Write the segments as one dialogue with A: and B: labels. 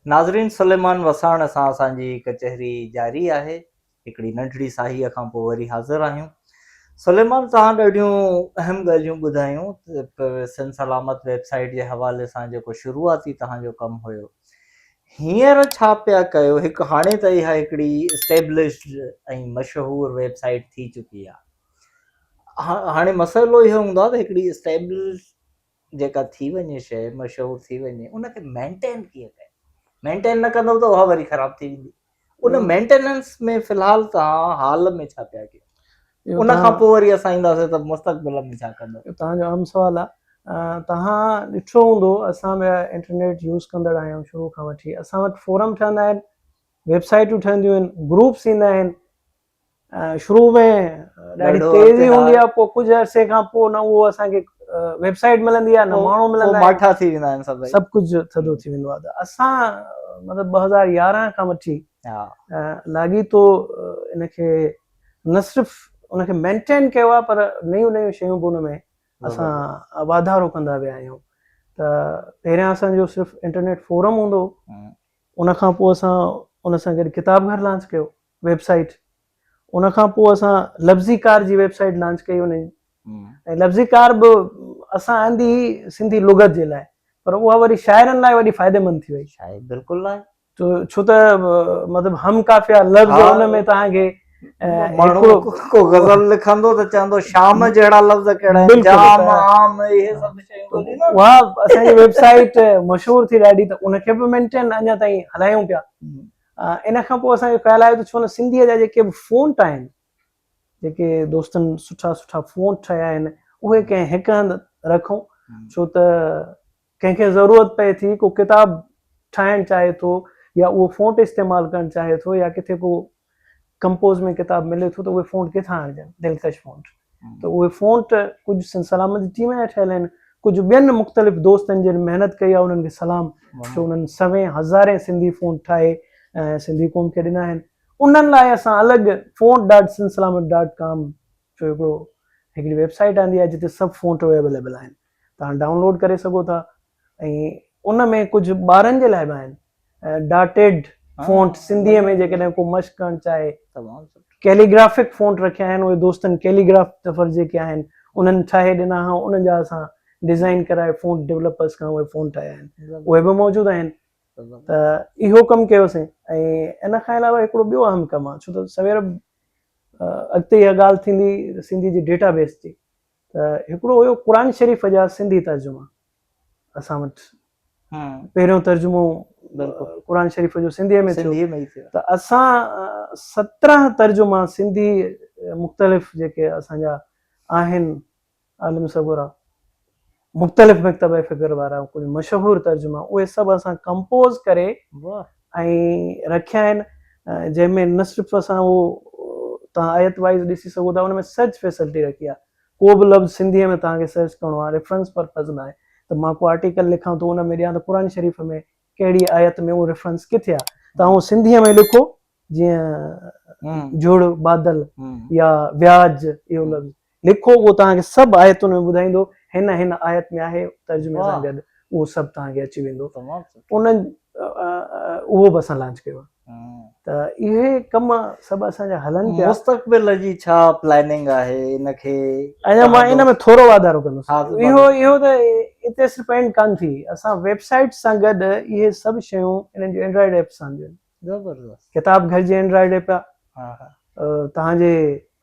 A: ناظرين سليمان وساڻ سان اسان جي ڪچهري جاري آهي. هڪڙي ننڍڙي ساهيء کان پوء وري حاضر آهيون. سليمان توهان ڏاڍيون اهم ڳالهيون ٻڌايون سنڌ سلامت ويب سائيٽ جي حوالي سان جيڪو شروعاتي توهان جو ڪم هيو هينئر ڇا پيا ڪيو هڪ هاڻي ته اها هڪڙي اسٽيبلشڊ ۽ مشهور ويب سائيٽ ٿي چڪي آهي هاڻي مسئلو اهو هوندو آهي ته هڪڙي اسٽيبلش جيڪا ٿي وڃي شيء مشهور ٿي وڃي ان کي مينٽين ڪيئن ڪجي مينٽين نه ڪندو ته اها وري خراب ٿي ويندي ان مينٽيننس ۾ في الحال توهان حال ۾ ڇا پيا ڪيو ان کان پوء وري اسان اينداسين ته مستقبل ۾ ڇا ڪندو
B: توهان جو اهم سوال آهي توهان ڏٺو هوندو اسان به انٽرنيٽ يوز ڪندڙ آهيون شروع کان وٺي اسان وٽ فورم ٺهندا آهن ويب سائيٽون ٺهنديون آهن گروپس ايندا آهن شروع ۾ ڏاڍي تيزي هوندي آهي پوء ڪجهه عرصي کان پوء نه اهو اسان کي ويب سائيٽ ملندي آهي نه ماڻهو ملندا آهن
A: ماٺا ٿي ويندا آهن سڀ
B: سڀ ڪجهه ٿڌو ٿي ويندو آهي ته اسان مطلب 2011 کان وٺي لاڳيتو ان کي نه صرف ان کي مينٽين ڪيو آهي پر نيون نيون شيون به ان ۾ اسان واڌارو ڪندا ويا آهيون ته پهريان اسان جو صرف انٽرنيٽ فورم هوندو ان کان پوء اسان ان سان گڏ ڪتاب گهر لانچ ڪيو ويب سائيٽ ان کان پوء اسان لفظي ڪار جي ويب سائيٽ لانچ ڪئي ان ۽ لفظي ڪار به اسان آندي هئي سنڌي لغت جي لاء پر اها وري شاعرن لاء وڏي فائديمند ٿي وئي
A: شاعر بلڪل آهي
B: تو ڇو ته مطلب هم قافيه لفظ ان ۾ توهان کي
A: ماڻهو ڪو غزل لکندو ته چوندو شام جهڙا لفظ ڪهڙا آهن جام عام اهي سڀ شيون
B: اها اسان جي ويب سائيٽ مشهور ٿي ڏاڍي ته ان کي به مينٽين اڃا تائين هلايون پيا ان کان پوء اسان کي خيال آيو ته ڇو نه سنڌيء جا جيڪي به فونٽ آهن، جيڪي دوستن سٺا سٺا فونٽ ٺاهيا آهن، اهي ڪنهن هڪ هنڌ رکون، ڇو ته ڪنهن کي ضرورت پئي ٿي، ڪو ڪتاب ٺاهڻ چاهي ٿو يا اهو فونٽ استعمال ڪرڻ چاهي ٿو يا ڪٿي ڪو ڪمپوز ۾ ڪتاب ملي ٿو ته اهي فونٽ ڪٿان آڻجن، دلڪش فونٽ. ته اهي فونٽ ڪجهه سنڌ سلامت جي ٽيم جا ٺهيل آهن، ڪجهه ٻين مختلف دوستن جن محنت ڪئي آهي انهن کي سلام جو انهن سوين هزارين سنڌي فونٽ ٺاهي ۽ سنڌي قوم کي ڏنا آهن. انهن لاء اسان الڳ font dot Sindh Salamat dot com جو هڪڙو هڪڙي ويب سائيٽ آندي آهي جتي سڀ فونٽ اويليبل آهن توهان ڊائونلوڊ ڪري سگهو ٿا ۽ ان ۾ ڪجهه ٻارن جي لاء به آهن ڊاٽيڊ فونٽ سنڌيء ۾ جيڪڏهن ڪو مشق ڪرڻ چاهي ڪيليگرافڪ فونٽ رکيا آهن اهي دوستن ڪيليگرافر جيڪي آهن انهن ٺاهي ڏنا هئا انهن جا اسان ڊزائين ڪرائي فونٽ ڊولپرس کان اهي فونٽ ٺاهيا آهن اهي به موجود آهن ته اهو ڪم ڪيوسين ۽ ان کان علاوه هڪڙو ٻيو اهم ڪم آهي ڇو ته سوير اڳتي اها ڳالهه ٿيندي سنڌي جي ڊيٽا بيس جي ته هڪڙو هيو قرآن شريف جا سنڌي ترجما اسان وٽ پهريون ترجمو قرآن شريف جو سنڌيء ۾ ٿيو ته اسان 17 ترجما سنڌي مختلف جيڪي اسان جا آهن عالم سڳورا مختلف مڪتبه فڪر وارا ڪجهه مشهور ترجما اهي سڀ اسان ڪمپوز ڪري ۽ رکيا آهن جنهن ۾ نه صرف اسان اهو توهان آيت وائز ڏسي سگهو ٿا ان ۾ سرچ فيسلٽي رکي آهي ڪو به لفظ سنڌيء ۾ توهان کي سرچ ڪرڻو آهي ريفرنس پرپز لاء ته مان ڪو آرٽيڪل لکان ٿو ان ۾ ڏيان ته قرآن شريف ۾ ڪهڙي آيت ۾ اهو ريفرنس ڪٿي آهي توهان اهو سنڌيء ۾ لکو جيئن جھڙ بادل يا وياج اهو لفظ لکو اهو توهان کي سڀ آيتن ۾ ٻڌائيندو هن هن آيت ۾ آهي ترجمي سان گڏ اهو سڀ توهان کي اچي ويندو ان اهو به اسان لانچ ڪيو آهي ته اهي ڪم سڀ اسان جا هلن پيا.
A: مستقبل جي ڇا پلاننگ آهي ان کي
B: اڃا مان ان ۾ ٿورو واڌارو ڪندس اهو اهو ته اتي صرف اينڊ ڪانه ٿي اسان ويب سائيٽ سان گڏ اهي سڀ شيون انهن جون اينڊرائيڊ ايپس آنديون آهن
A: زبردست
B: ڪتاب گهر جي اينڊرائيڊ ايپ آهي توهان جي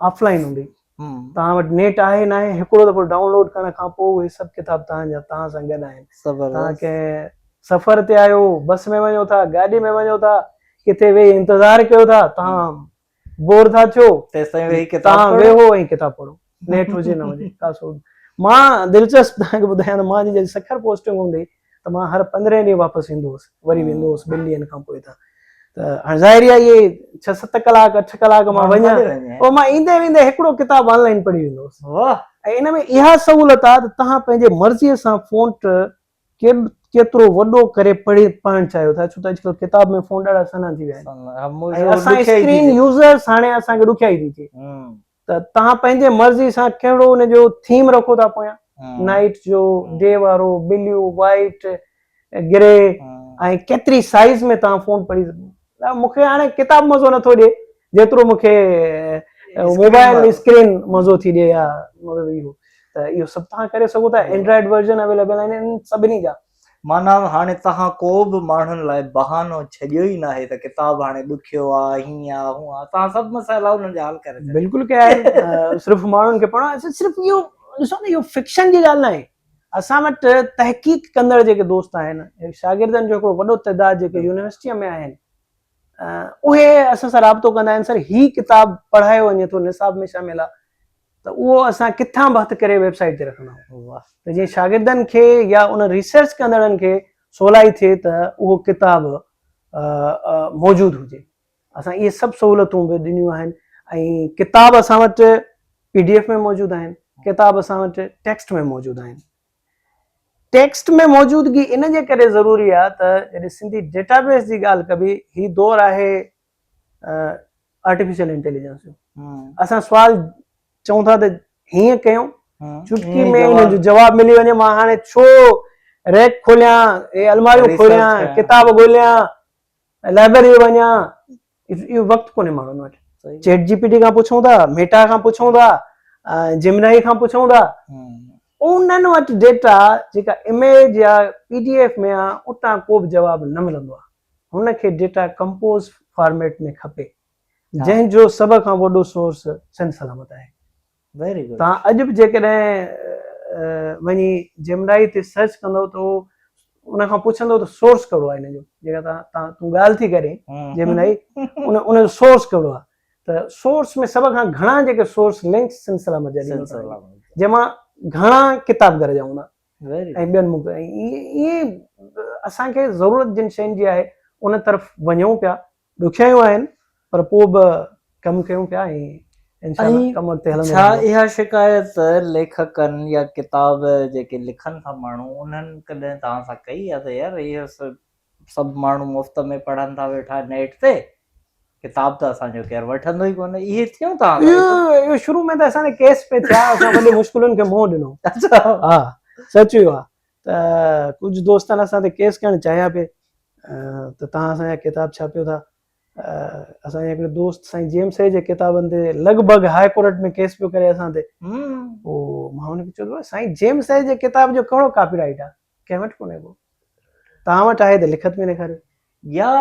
B: آف لائين هوندي توهان وٽ نيٽ آهي ناهي هڪڙو دفعو ڊائونلوڊ ڪرڻ کان پوء اهي سڀ ڪتاب توهان جا توهان سان گڏ آهن توهان ڪنهن سفر تي آهيو بس ۾ وڃو ٿا گاڏي ۾ وڃو ٿا ڪٿي ويهي انتظار ڪيو ٿا توهان بور ٿا ٿيو
A: تيستائين ويهي ڪتاب
B: توهان ويهو ۽ ڪتاب پڙهو نيٽ هجي نه هجي ڪا سو مان دلچسپ توهان کي ٻڌايان ته مان جڏهن سکر پوسٽنگ هوندي ته مان هر پندرهين ڏينهن واپس ايندو هوس وري ويندو هوس ٻن ڏينهن کان پوء ته هاڻي ظاهر آهي اهي ڇهه ست ڪلاڪ اٺ ڪلاڪ مان وڃان پوء مان ايندي ويندي هڪڙو ڪتاب آن لائن پڙهي ويندو هوس ۽ ان ۾ اها سهولت آهي ته توهان پنهنجي مرضيء سان فونٽ ڪيترو وڏو ڪري پڙهي پڙهڻ چاهيو ٿا ڇو ته اڄڪلهه ڪتاب ۾ فونٽ ڏاڍا سنها ٿي ويا آهن ۽ اسان اسڪرين يوزرس هاڻي اسان کي ڏکيائي ٿي ٿئي ته توهان پنهنجي مرضي سان ڪهڙو ان جو ٿيم رکو ٿا پويان نائيٽ جو ڊي وارو بليو وائيٽ گري ۽ ڪيتري سائيز ۾ توهان فونٽ پڙهي سگهو. مون کي هاڻي ڪتاب مزو نٿو ڏئي جيترو مون کي موبائل اسڪرين مزو ٿي ڏئي يا مطلب اهو ته اهو سڀ توهان ڪري سگهو ٿا. اينڊرائيڊ ورجن اويليبل آهن انهن سڀني جا.
A: معنيٰ هاڻي توهان ڪو به ماڻهن لاء بهانو ڇڏيو ئي ناهي ته ڪتاب هاڻي ڏکيو آ، هيئن آ، هونئن آ، توهان سڀ مسئلا انهن جا حل ڪري ڇڏيا.
B: بلڪل ڪيا آهن، صرف ماڻهن کي پڙهڻو آهي، صرف اهو ڏسو نه اهو فڪشن جي ڳالهه ناهي، اسان وٽ تحقيق ڪندڙ جيڪي دوست آهن، شاگردن جو هڪڙو وڏو تعداد جيڪي يونيورسٽيء ۾ آهن، اهي اسان سان رابطو ڪندا آهن سر هي ڪتاب پڙهايو وڃي ٿو نصاب ۾ شامل آ ته اهو اسان ڪٿان به هٿ ڪري ويب سائيٽ تي رکندا آهيون ته جيئن شاگردن کي يا ان ريسرچ ڪندڙن کي سولائي ٿئي ته اهو ڪتاب موجود هجي. اسان اهي سڀ سهولتون به ڏنيون آهن ۽ ڪتاب اسان وٽ پي ڊي ايف ۾ موجود آهن، ڪتاب اسان وٽ ٽيڪسٽ ۾ موجود آهن. ٽيڪسٽ ۾ موجودگي ان جي ڪري ضروري آهي ته جڏهن سنڌي ڊيٽابيس جي ڳالهه ڪبي، هي دور آهي آرٽيفيشل انٽيليجنس جو. اسان سوال چئون ٿا ته هيئن ڪيون، چٽڪي ۾ ان جو جواب ملي وڃي. مان هاڻي ڇو ريڪ کوليان، اهي الماريون کوليان، ڪتاب ڳوليان، لائبريري وڃان، اهو وقت ڪونهي ماڻهن وٽ. چيٽ جي پي ٽي کان پڇون ٿا، ميٽا کان پڇون ٿا، جيمنائي کان پڇون ٿا، انهن وٽ ڊيٽا جيڪا اميج يا پي ڊي ايف ۾ آ اتان ڪو به جواب نه ملندو آ. هن کي ڊيٽا ڪمپوز فارميٽ ۾ کپي جنهن جو سڀ کان وڏو سورس سنڌ سلامت آهي.
A: Very good.
B: توهان اڄ به جيڪڏهن وڃي جيمنائي تي سرچ ڪندؤ ته اهو ان کان پڇندو ته سورس ڪهڙو آهي هن جو، جيڪا توهان تون ڳالهه ٿي ڪرين جيمنائي ان ان جو سورس ڪهڙو آهي ته سورس ۾ سڀ کان گهڻا جيڪي سورس لنڪس سنڌ سلامت جا ڏنل جنهن مان گهڻا ڪتاب گهر جا هوندا ۽ ٻين مون ائين اسان کي ضرورت جن شين جي آهي ان طرف وڃون پيا. ڏکيائيون آهن پر پوء به ڪم ڪيون پيا ۽ انشاء الله ڪم اڳتي هلندو
A: ڇا اها شڪايت ليکڪن يا ڪتاب جيڪي لکن ٿا ماڻهو انهن ڪڏهن توهان سان ڪئي آهي ته يار اهي سڀ ماڻهو مفت ۾ پڙهن ٿا ويٺا نيٽ تي ڪتاب ته اسان جو ڪير وٺندو ئي ڪونه اهي ٿيون توهان
B: سان اهو شروع ۾ ته اسان تي ڪيس پئي ٿيا اسان وڏي مشڪلن کي منهن ڏنو ها سچ اهو آهي ته ڪجهه دوستن اسان تي ڪيس ڪرڻ چاهيا پئي ته توهان اسان جا ڪتاب ڇاپيو ٿا. اسان جي هڪڙي دوست سائين جي ايم سيد جي ڪتابن تي لڳ ڀڳ هاء ڪورٽ ۾ ڪيس پيو ڪري اسان تي. پوء مان هن کي چيو سائين جي ايم سيد جي ڪتاب جو ڪهڙو ڪاپي رائيٽ آهي؟ ڪنهن وٽ ڪونهي ڪو. توهان وٽ آهي ته لکت ۾ ڏيکاريو.
A: يا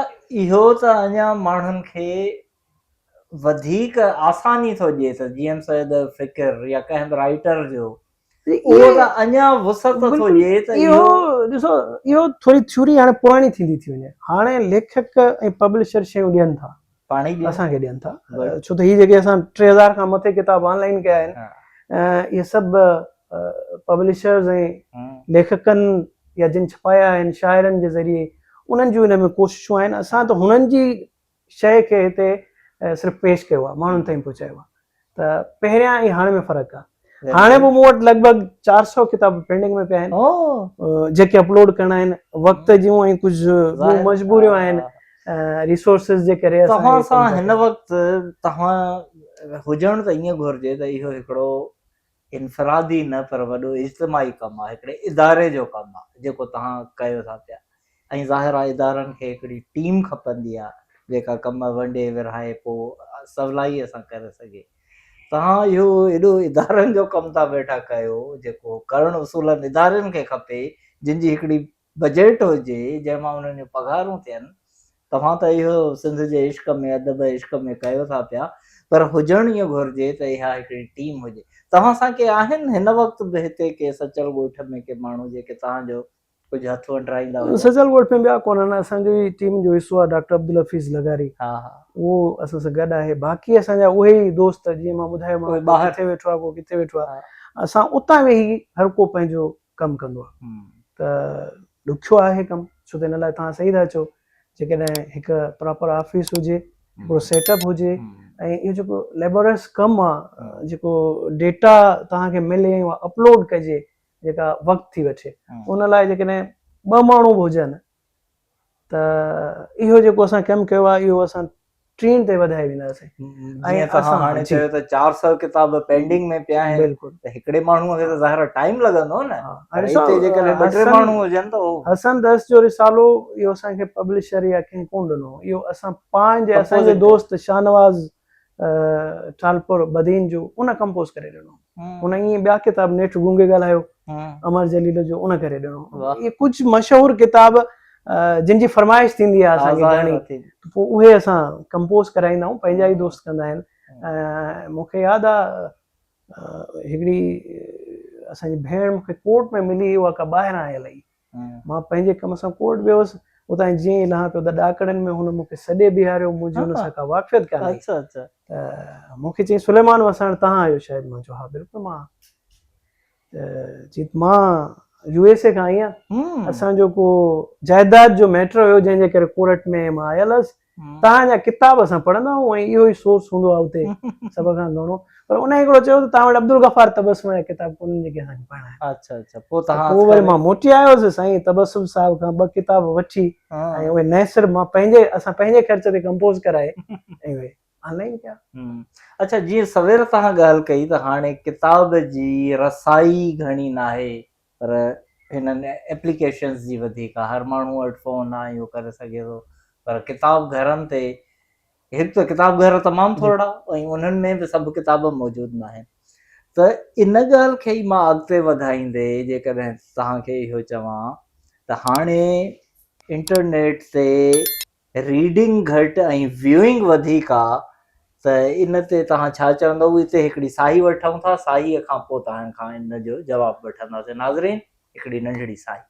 A: اهو ته اڃا ماڻهن کي وڌيڪ آساني ٿو ڏئي ته جي ايم سيد فڪر يا ڪنهن به رائيٽر جو اهو ته اڃا وسعت ٿو ڏئي ته
B: اهو ڏسو اهو ٿوري ٿيوري هاڻي پراڻي ٿيندي ٿي وڃي. هاڻي ليکڪ ۽ پبلشر شيون ڏين ٿا،
A: پاڻ ئي ڏين
B: اسان کي ڏين ٿا، ڇو ته هي جيڪي اسان 3000 کان مٿي ڪتاب آن لائن ڪيا آهن اهي سڀ پبلشرز ۽ ليکڪن يا جن ڇپايا آهن شاعرن جي ذريعي انهن جون ان ۾ ڪوششون آهن. اسان ته هنن جي شيء کي هتي صرف پيش ڪيو آهي، ماڻهن تائين پهچايو آهي ته پهريان ۽ هاڻي ۾ فرق آهي. هاڻي به مون وٽ لڳ ڀڳ 400 ڪتاب پينڊنگ ۾ پيا آهن جيڪي اپلوڊ ڪرڻا آهن، وقت جون ۽ ڪجهه ٻيون مجبوريون آهن ريسورسز جي ڪري.
A: توهان سان هن وقت توهان هجڻ ته ائين گهرجي ته اهو هڪڙو انفرادي نه پر وڏو اجتماعي ڪم آهي، هڪڙي اداري جو ڪم آهي جيڪو توهان ڪيو ٿا پيا ۽ ظاهر آهي ادارن کي هڪڙي ٽيم کپندي آهي جيڪا ڪم ونڊي ورهائي پوء سولائيء سان ڪري سگهي. توهان اهو ايڏو ادارن جو ڪم ٿا ويٺا ڪيو جيڪو ڪرڻ اصولن ادارن کي کپي جن جي هڪڙي بجيٽ هجي جنهن مان انهن جون پگهارون ٿين، توهان ته اهو سنڌ جي عشق ۾ ادب عشق ۾ ڪيو ٿا پيا پر هجڻ ائين گهرجي ته اها هڪڙي ٽيم هجي. توهان سان ڪي آهن هن وقت به هتي ڪي سچل ڳوٺ ۾ ڪي ماڻهو جيڪي توهان جو ڪجهه هٿ ونڊرائيندا هجن؟
B: سچل ڳوٺ ۾ ٻيا ڪونهن اسان جو ئي ٽيم جو حصو آهي ڊاڪٽر عبدالحفيظ لغاري اهو اسان سان گڏ آهي باقي اسان جا اهي ئي دوست جيئن مان ٻڌايومانو ڪو ڪٿي ويٺو آهي ڪو ڪٿي ويٺو آهي اسان اتان ويهي هر ڪو پنهنجو ڪم ڪندو آهي ته ڏکيو آهي ڪم ڇو ته ان لاء توهان صحيح ٿا چئو جيڪڏهن هڪ پراپر آفيس هجي هڪڙو سيٽ اپ هجي ۽ اهو جيڪو ليبورس ڪم آهي جيڪو ڊيٽا توهان کي ملي ۽ اها اپلوڊ ڪجي جيڪا وقت ٿي وٺي ان لاء جيڪڏهن ٻه ماڻهو به هجن ته اهو جيڪو اسان ڪم ڪيو آهي اهو اسان ٽين تي وڌائي وينداسين.
A: جيئن توهان هاڻي چيو ته 400 ڪتاب پينڊنگ ۾ پيا آهن ته هڪڙي ماڻهو کي ته ظاهر آهي ٽائيم لڳندو نه پر هتي جيڪڏهن ٻه ٽي ماڻهو هجن ته اهو
B: حسن درس جو رسالو اهو اسان کي پبلشر يا ڪنهن ڪونه ڏنو اهو اسان پنهنجي اسان جي دوست شاهنواز ٽالپر بدين جو ان ڪمپوز ڪري ڏنو ان ائين ٻيا ڪتاب نيٺ گونگي ڳالهايو امر جليل جو ان ڪري ڏنو اهي ڪجهه مشهور ڪتاب جن جي فرمائش ٿيندي آهي اسان کي گهڻي ته پوء اهي اسان ڪمپوز ڪرائيندا آهيون پنهنجا ئي دوست ڪندا آهن مون کي ياد آهي هڪڙي اسان جي ڀيڻ مون کي ڪورٽ ۾ ملي اها ڪا ٻاهران آيل هئي مان پنهنجي ڪم سان ڪورٽ ويو هوس، اتان جيئن ئي لهان پيو ته ڏاڪڻين ۾ هن مون کي سڏي بيهاريو، منهنجي هن سان ڪا واقفيت ڪانه هئي. ته مون کي چيائين سليمان وساڻ توهان آهيو شايد؟ مان چيو ها بلڪل مان آهيان. ته چيائين مان يو ايس اي کان آئي آهيان، اسان جو ڪو جائيداد جو ميٽر هيو جنهن جي ڪري ڪورٽ ۾ مان آيل هئس، توهان جا ڪتاب اسان پڙهندا آهيون ۽ اهو ئي سورس هوندو آهي اتي سڀ کان گهڻو پر ان هڪڙو چيو ته توهان وٽ عبدالغفار تبسم جا ڪتاب ڪونهن جيڪي اسان کي پڙهڻا آهن.
A: اڇا اڇا پوء توهان
B: پوء وري مان موٽي آيو هوس سائين تبسم صاحب کان ٻه ڪتاب وٺي ۽ اهي نئين سر مان پنهنجي اسان پنهنجي خرچ تي ڪمپوز ڪرائي ۽ اهي آن لائين ڪيا.
A: اڇا جيئن سوير توهان ڳالهه ڪئي ته هاڻي ڪتاب جي رسائي گهڻي ناهي پر هنن ايپليڪيشنز جي وڌيڪ آهي هر ماڻهو وٽ فون آهي اهو ڪري سگهي ٿو پر ڪتاب گهرن تي هڪ ته ڪتاب گهر تمام ٿورڙا ۽ انهن ۾ به سڀ ڪتاب موجود ناهن ته ان ڳالهه کي ئي مان اڳتي وڌائيندي جيڪڏهن توهان کي اهو چوان ته هاڻي انٽرنيٽ تي ريڊنگ گهٽ ۽ ويوئنگ وڌيڪ آ ته ان تي توهان ڇا چوندؤ اتي هڪڙي ساهي وٺون ٿا ساهيء کان پوء توهان کان ان جو جواب وٺنداسين ناظرين هڪڙي ننڍڙي ساهي.